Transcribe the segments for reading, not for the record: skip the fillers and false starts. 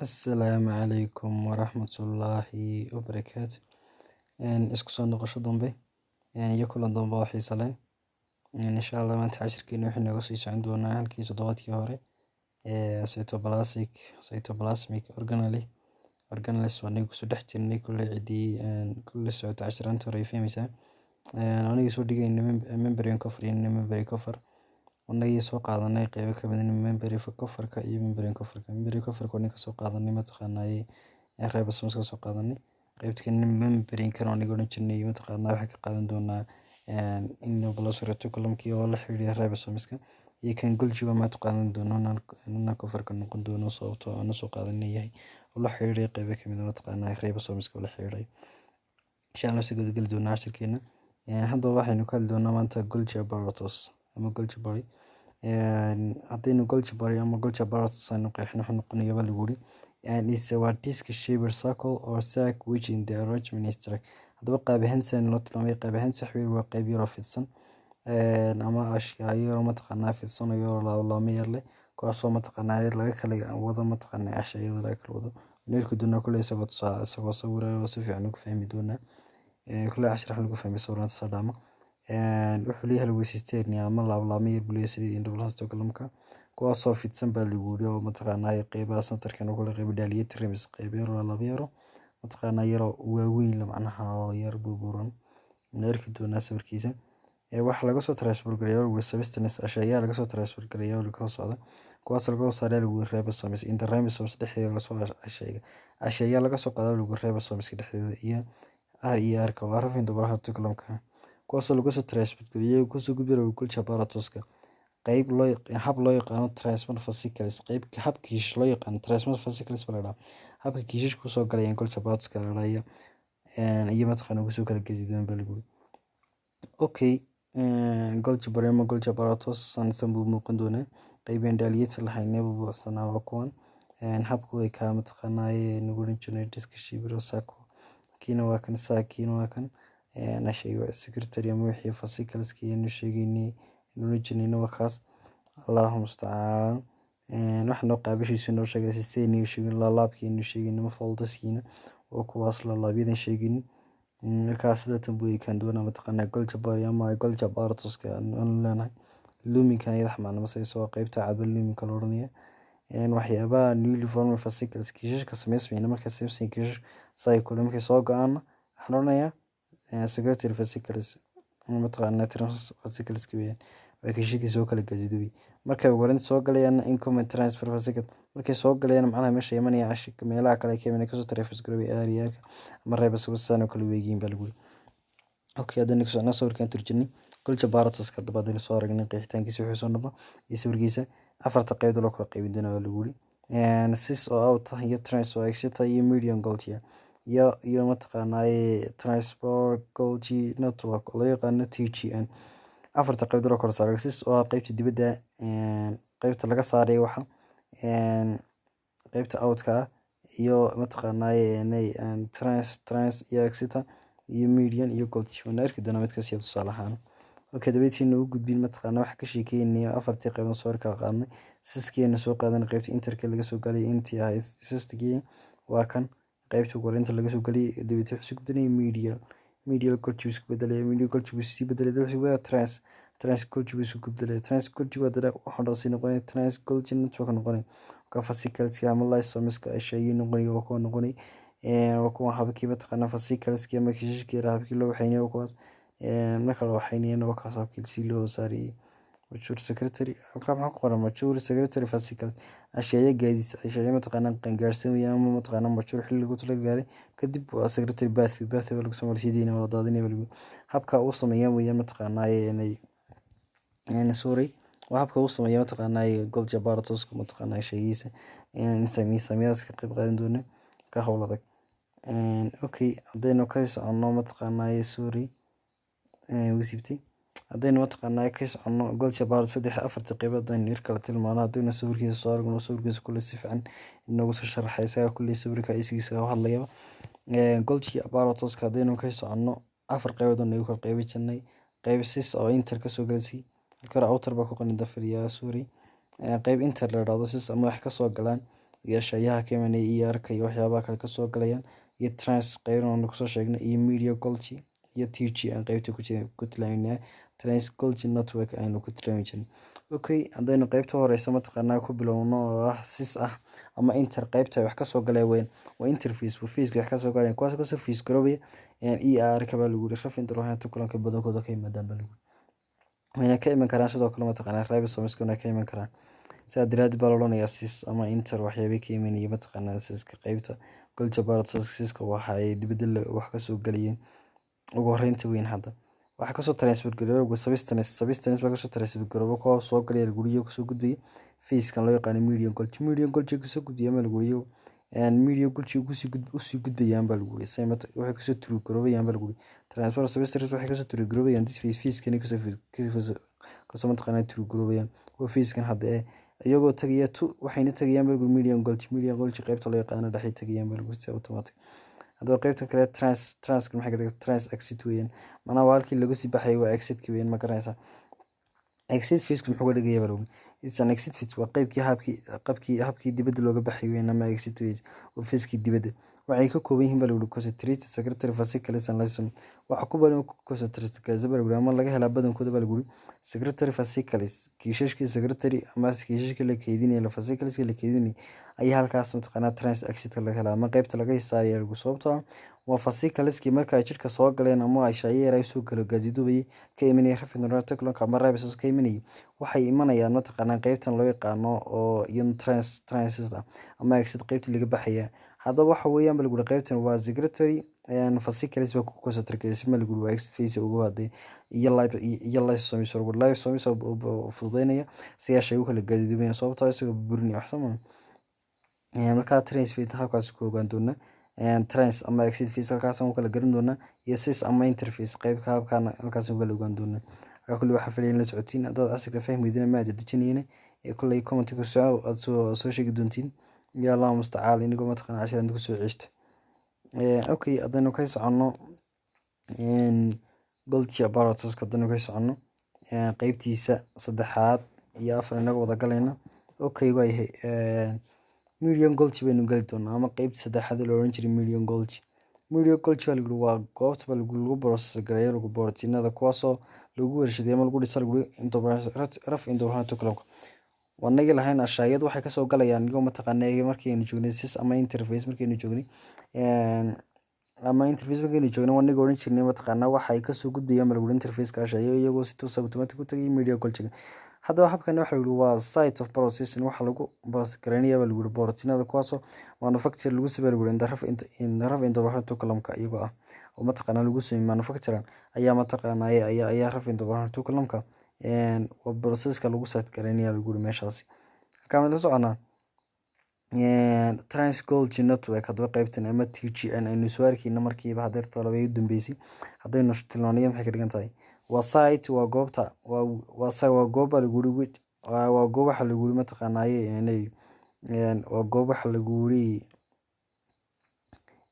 Asalaamu calaykum waraxmatullaahi wabarakaatu. Isku soo noqosho dambe iyo kulan dambe oo xiiso leh. Insha Allah maanta cashirkeena wuxuu nooga sii socon doonaa halkii toddobaadkii hore ee cytoplasmic organelles. Waa anaga kusoo dhex jirnay. Kulley cidii kulle socota cashiraanta hore ay fahmaysaa. Aniga soo dhigayna membrane cover iyo membrane cover, anagii soo qaadanay qeybo ka mid ah membrane coverka iyo membrane coverka. Membrane coverka waa ninka soo qaadanay, mataqaanaa, ribosomes ka soo qaadanay. Qeybta membrane kana aniga oran jirnay, mataqaanaa, waxaan ka qaadan doonaa endoplasmic reticulum-kii oo la xiriira ribosomeska, iyo kan Golgi maanta qaadan doono non coverka noqon doono, sababtoo aan soo qaadanay yahay oo la xiriiray qeybo ka mid ah, mataqaanaa, ribosomeska la xiriiray. Insha Allah si guda geli doonaa cashirkeena. Haddaba waxaynu ka hadli doonaa maanta Golgi apparatus ama Golgi body. Haddaynu Golgi body ama Golgi apparatus aynu qeexno, wuxuu noqonayaa baa lagu yiri and is a disc shaped circle or sac which in the arrangement is track. Haddaba qaab ahaan sidaan loo tilmaamay, qaab ahaan sax weeye, waa qayb yar oo fidsan ama ashyaa yar oo, mataqaanaa, fidsan oo yar laablaabmo yar leh, kuwaasoo, mataqaanaa, laga kala wado, mataqaanaa, ashayada laga kala wado. Neerki doonaa kulley isagoo tusaa, isagoo sawirayo oo si fiican ugu fahmi doonaa. Kulley cashir wax lagu fahmay sawiranta sadama. Wuxuu leeyahay lagu cisternae ama laablaabmo yar buu leeyahay sidii endoplasmic reticulum-ka, kuwaasoo fidsan baa lagu yiri, oo, mataqaanaa, qeybaha centerkan oo kale qeyb dilated rims, qeyb yar oo laablaabo yar oo, mataqaanaa, yar oo waaweyn, macnaha oo yar buubuuran. Arki doonaa sawirkiisa. Waxaa laga soo transport gareeyaa lagu substance, ashyaa laga soo transport gareeyaa laga soo socda, kuwaas laga soo saaray lagu ribosomes, in the ribosomes dhexdeeda laga soo ashayga, ashyaa laga soo qaadaa lagu ribosomes dhexdeeda iyo RER-ka oo rough endoplasmic reticulum-ka, kuwaasoo laga soo transport gareeyay kusoo gudbay Golgi apparatus-ka qayb loo hab loo yaqaano transport vesicles, qayb hab kiish loo yaqaano transport vesicles baa la dhahaa. Habka kiishashka kusoo galayaan Golgi apparatus-ka la dhahaa iyo, mataqaana, kusoo kala gedidoon baa lagu. Okay, Golgi body ama Golgi apparatus san buu muuqan doonaa. Qaybeen dilated lahayn buu buuxsanaa, waa kuwan habku way ka, mataqaanaa, nagu oran jirnay disc shaped sac kiina waa kan, sac kiina waa kan shay secretory ama wixii vesicles aynu sheegaynay oran jirnay waa kaas. Allahu mustacaan. Wax noo qaabashiisu noo sheegay cisternae sheegin, laalaabkii aynu sheegaynay ama folds-kiina oo kuwaas laalaabyada sheegin. Markaa sida tan buu ekaan doonaa, mataqaanaa, Golgi body ama Golgi apparatus-ka aan leenahay. Luminkan iyada wax macno ma sayso, waa qaybta cadba luminka la oranaya. Waxyaabaha newly formed vesicles, kiishashka sameysmayna markay sameysmayaan kiishash cycle markay soo go'aan, waxaan oranayaa secretory vesicles, mataqaanaa, transport vesicles weeyaan, waa kiishashkii soo kala gedidoobay. Markay ugu horreyn soo galayaan incoming transfer vesicle, markay soo galayaan, macnaha meesha imanaya meelaha kale ka imanaya kasoo transfer garoobay RER-ka ama ribosomes oo kale weegiin baa lagu yiri. Okay, haddana ku socnaa sawirkan turjinay Golgi apparatus-ka. Haddaba haddaynu soo aragnay qeexitaankiisa, wuxuu soo noqon iyo sawirkiisa, afarta qaybood loo kala qaybin doonaa baa lagu yiri: cis oo out ah, iyo trans oo exit iyo median Golgi iyo, mataqaanaa, transport Golgi network oo loo yaqaano TGN. Afarta qaybood loo kala saaray: cis oo ah qaybta dibadda, qaybta laga saaray waxa, qaybta outka ah, iyo, mataqaanaa, trans iyo exit iyo median iyo Golgi. Waan arki doonaa mid kasta tusaale ahaan. Okay, dabeetiina u gudbin, mataqaanaa, waxa ka sheekeynaya afartii qaybood soo kala qaadnay. Cis-keena soo qaadanay, qaybta interka laga soo galay intii ahayd cis-kii waa kan, qaybta ugu horreynta laga soo galay. Dabeetna wuxuu isku bedelay medial Golgi isku bedelay, medial Golgi buu sii bedelay, wuxuu isku bedelay trans Golgi buu isku bedelay. Trans Golgi haddana wuxuu dhan sii noqonay trans Golgi network noqonay. Marka vesicles ama lysosomes-ka ay sheegay noqonay waa kuwa noqonay, waa kuwa habkii, mataqaanaa, vesicles ama kiishashkii habkii loo waxeynayay waa kuwaas. Marka la waxeynayana waa kaas habkii si loo saarayay mature secretory. Halkaa maxaa ku qoran? Mature secretory vesicles, ashyaaya gaadiis, ashyaaya, mataqaanaa, qangaarsan weeyaan ama, mataqaanaa, mature xilli lagu tala gaaray kadib waa secretory pathway lagu soo marsiinaya, waa la daadinaya lagu habka uu sameeyaan weeyaan, mataqaanaa, inay, sorry, waa habka uu sameeyo, mataqaanaa, Golgi apparatus, mataqaanaa, shaygiisa sameeyadaas ka qayb qaadan doona ka hawl adag. Okay, haddaynu ka soconno, mataqaanaa, sorry, wisiibtay, haddaynu, mataqaanaa, ka soconno Golgi apparatus saddex afarta qaybood aynu yar kala tilmaano. Haddaynu sawirkiisa soo aragno, sawirkiisa kulle si fiican inoogu soo sharaxay isaga, kulley sawirka isigiisa u hadlayaba. Golgi apparatus haddaynu ka soconno, afar qaybood aynu kala qaybi jirnay: qayb cis oo inter kasoo galaysay, halka hore outer baa ku qoran dafiriyaa, sorry, qayb inter la dhahdo cis ama wax kasoo galaan. Iyo shayaha ka imanaya ER-ka iyo waxyaabaha kale kasoo galayaan, iyo trans qeybna waanu kusoo sheegnay, iyo medial Golgi iyo TGN qeybta ku jira ku tilmaamnaa trans Golgi network aynu ku tilmaami jirnay. Okay, haddaynu qeybta horeysa mataqaanaa ku bilowno oo ah cis ah ama inter, qeybta ay wax kasoo galaya weyn waa interface, waa phase wax kasoo galayaan, kuwaas kasoo phase garoobaya ER-ka baa lagu yiri, rough endoplasmic reticulumka badankooda ka yimaadaan baa lagu yiri. Wayna ka iman karaan sidoo kale mataqaanaa ribosomeska ka iman karaan. Sidaa daraadeed baa la odhanayaa cis ama inter waxyaabay ka imanaya mataqaanaa ciska qeybta Golgi apparatus. Ciska waxa ay dibadda wax kasoo galayeen ugu horreynta weyn. Hadda waxaa kasoo transfer garooba substance, substance baa kasoo transfer garooba kuwa soo galaya guriyo kasoo gudbaya phase-kan loo yaqaano medial Golgi. Medial Golgi kasoo gudbaya ma lagu yiri, medial Golgi kusii gudb usii gudbayaan baa lagu yiri. Waxay kasoo through garoobayaan baa lagu yiri transfer substance, waxay kasoo through garoobayaan this phase, phase-kan kasoo mataqaanaa through garoobayaan waa phase-kan hadda ee iyagoo tagaya to, waxayna tagayaan baa lagu yiri medial Golgi. Medial Golgi qeybta loo yaqaano dhexay tagayaan baa lagu yiri si automatic. Haddaba qeybta kale trans, transka maxay ka dhigtaa? Trans exit weeyaan, macnaha waa halkii laga sii baxayay, waa exitka weeyaan, ma garanaysaa? Exit phase muxuu ka dhigaya baa lagu? It's an exit phase, waa qeybkii habkii qabkii habkii dibadda looga baxay weeyaan, ama exit phase waa phase-kii dibadda. Waxay ka kooban yihiin baa lagu concentrated secretory vesicles and lysosome. Waxa ku badan ku concentrated baa lagu, ama laga helaa badankooda baa lagu secretory vesicles, kiishashkii secretory ama kiishashkii la keydinayay, vesicles la keydinayay ayaa halkaas mataqaanaa trans exit laga helaa ama qeybta laga saaraya lagu. Sababtoo ah waa vesicleski marka ay jirka soo galeen ama ay shayar ay soo galo gaadiidoobayay ka imanaya rough reticulumka ama ribosomes ka imanayay, waxay imanayaan mataqaanaa qeybtan loo yaqaano oo iyaduna trans ah ama exit, qeybtii laga baxaya. Haddaba waxa weeyaan ba lagu qeybtan waa secretory vesicles baa ku concentrate ma lagu, waa exit phase ugu haday iyo iyo lysosomes, lagu lysosomes oo fududeynaya si ay shay u kala gaadiidoobayaan, sababtoo ah isagoo burburinaya wax soo. Markaa trans phase halkaas ku ogaan doonaa, trans ama exit phase halkaas aan ku kala garan doonaa, iyo cis ama interface qeybka habkaan halkaas ku kala ogaan doonaa. Marka kulli waxaa filaya in la socotiin. Haddaad casharka fahmi weydina ma dedejinayna ee kulley comment ku soo aad soo sheegi doontiin ya Allah mustacaal inigoo mataqaana cashar ku soo ceshta. Okay, haddaynu ka soconno Golgi apparatus, haddaynu ka soconno qeybtiisa saddexaad iyo afar inaga wada galayna. Okay, waayahay, medial Golgi baynu gali doonaa ama qeybta saddexaad ee la oran jiray medial Golgi. Medial Golgi baa lagu waa goobta baa lagu process gareeyo lagu borotiinada, kuwaasoo lagu warshadeeyo ama lagu dhisa lagu rough endoplasmic reticulumka. Wanagii lahayn ashaayad waxay kasoo galayaan iyagoo mataqaanaa markii joognay cis ama interface, markaynu joognay ama interface markaynu joognay, wanagii oran jirnay mataqaanaa waxay kasoo gudbayaan baa lagu interface-ka ashaayo iyagoo si toos automatic u tagay medial Golgi. Haddaba habkan waxa lagu waa site of processing, waxa lagu process gareynaya baa lagu yiri borotiinada, kuwaasoo manufacture lagu sameeyo lagu yiri in the rough endoplasmic reticulumka, iyagoo ah oo mataqaanaa lagu sameeyo manufacturing ayaa mataqaanaa ayaa rough endoplasmic reticulumka waa processka lagu site gareynaya lagu yiri meeshaasi. Halkaan la soconaa trans Golgi network. Haddaba qeybtan ama TGN aynu soo arkeyna markiiba hadeerto labay u dambeysay haddaynu tilmaanayo, maxay ka dhigan tahay? Waa site, waa goobta, waa goob baa lagu yiri, waa goob waxa lagu yiri mataqaanaaye inay waa goob waxa lagu yiri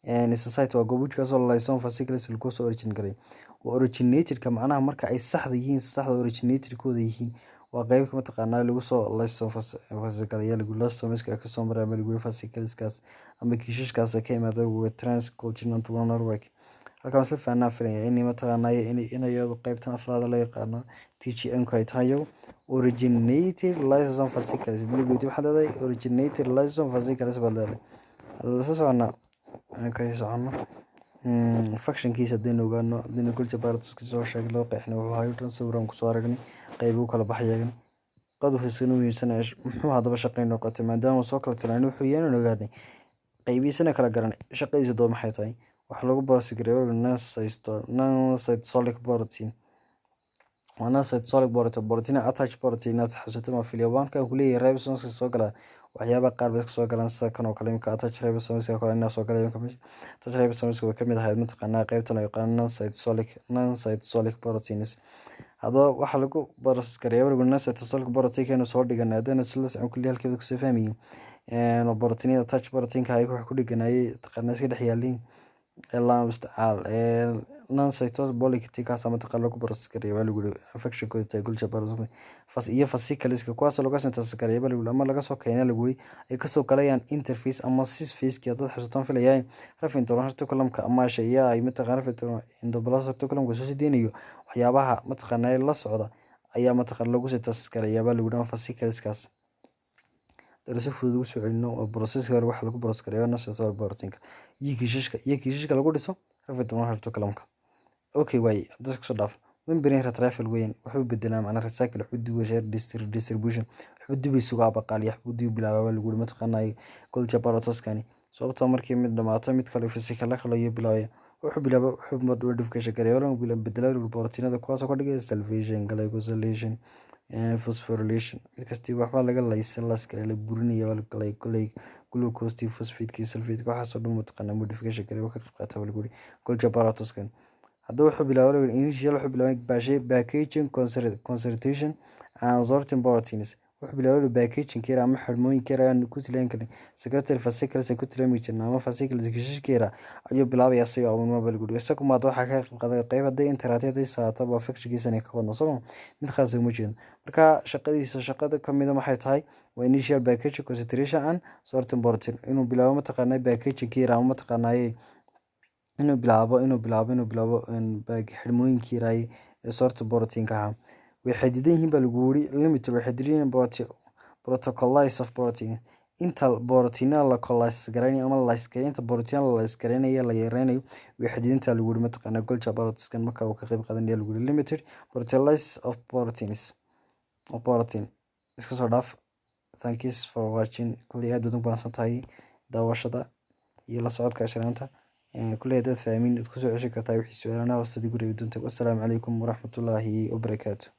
is a site, waa goob kaasoo lysosome vesicles lagu soo origin garay, waa originated-ka, macnaha marka ay saxda yihiin, saxda originated-kooda yihiin, waa qeyb mataqaanaa lagu soo lysosome vesicle ayaa lagu lysosomeska kasoo maray ama lagu yiri vesicleskaas ama kiishashkaas ka yimaada trans Golgi network. Halkaan waan isla fahnaa filaya in mataqaanaa in iyadu qeybtan afraad loo yaqaano TGN ku ay tahay iyagu originated lysosome vesicles. Hadii lagu weydiiyo waxaad leedahay originated lysosome vesicles baad leedahay. Hadaba soo soconnaa, aan ka soconno functionkiisa. Haddaynu ogaano, haddaynu Golgi apparatus soo sheegnay, loo qeexnay wuxuu ahaa dhan sawiraan kusoo aragnay qeyb u kala baxayaan qodobkiisa muhiimsan muxuu haddaba shaqeyn noqotay, maadaama soo kala tilaanay wuxuu yahay ogaanay qaybihiisana kala garanay, shaqadiisa doo maxay tahay? Waxaa lagu process gareeyo non-cytosolic protein, waa non-cytosolic protein, protein attach protein inaad xasuusato ma filaya. Waanka ku leeyahay ribosomes soo gala, waxyaabaha qaar bay soo galaan sida kan oo kale imika attach ribosomes oo kale inaa soo galay imika meesha. Attach ribosomes way kamid ahayd mataqaanaa qaybta loo yaqaano non-cytosolic proteins. Haddaba waxaa lagu process gareeyo non-cytosolic protein kaynu soo dhiganay, haddaynu isla socon kulli halkeeda kusoo fahmayay proteinada attach proteinka ay wax ku dhiganayay taqaanaa iska dhex yaaliin. Allahu mustacaan. Non cytosolic polykaas mataqaan lagu process gareeyo baa lagu yiri, function-kooda tahay Golgi apparatus iyo vesicleska, kuwaasoo laga synthesis gareeyo baa lagu yiri ama laga soo keenay lagu yiri, ay kasoo galayaan interphase ama cis phase-kii, haddaad xasuutaan filayaa, rough reticulum-ka ama shay'aha ay mataqaan rough endoplasmic reticulum-ka soo sii deynayo, waxyaabaha mataqaanaa la socda ayaa mataqaan lagu synthesis gareeyaa baa lagu yiri, ama vesicleskaas. Dee si fudud ugu soo celino oo process-ka hore waxa lagu process gareeyo non-cytosolic protein-ka iyo kiishashka lagu dhiso rough reticulum-ka. Okay, waaye hadda kusoo dhaaf membrane retrieval weyn, wuxuu bedelaa macnaha recycle, wuxuu dib u redistribution, wuxuu dib isugu abaqaaliya, wuxuu dib u bilaabaa baa lagu yiri mataqaanaa Golgi apparatus-kani, sababtoo markii mid dhamaato mid kale vesicle kale ayuu bilaabaya. Wuxuu bilaabaa, wuxuu modification gareeyo, bedelaa borotiinada, kuwaasoo ka dhigaya sulfation, glycosylation, phosphorylation. Mid kasti waxbaa laga laysan la burinaya, glucose, phosphate, sulfate, waxaasoo dhan mataqaanaa modification gareeyo, ka qayb qaata baa lagu yiri Golgi apparatus-kan. Haddaba wuxuu bilaabay initial, wuxuu bilaabay packaging, concentration and sorting proteins. Wuxuu bilaabay packaging yar ama xirmooyinka yar aan ku tilaan karin secretory vesicles ay ku tilmaami jirnay ama vesicles kiishashka yar ayuu bilaabaya isaga oo baa lagu yiri. Isagu maad waxaa ka qayb qaaday qayb hadday interact hadday saataba function-kiisa inay ka wadno soo mid khaas uma jirin. Marka shaqadiisa shaqada kamid ah maxay tahay? Waa initial packaging, concentration and sorting protein, inuu bilaabo mataqaanaa packaging yar ama mataqaanaa inuu bilaabo xirmooyinkii yaraa ee sorting protein-ka ahaa. Way xadidan yihiin baa lagu yiri, limited, way xadidan yihiin protocolysis of protein, inta borotiinada la lyse gareynayo ama lyse gareeyo, inta borotiinada la lyse gareynayo la yareynayo way xadidan lagu yiri mataqaanaa Golgi apparatus-kan marka uu ka qayb qaadanaya lagu yiri limited proteolysis of proteins of protein. Iska soo dhaaf. Thanks for watching. Kulli aad baad u mahadsan tahay daawashada iyo la socodka cashiraanta. Kulli haddaad fahmin waad kusoo ceshan kartaa, wixii su'aalana hoosta igu reebi doonta. Wassalaamu calaykum waraxmatullaahi wabarakaatu.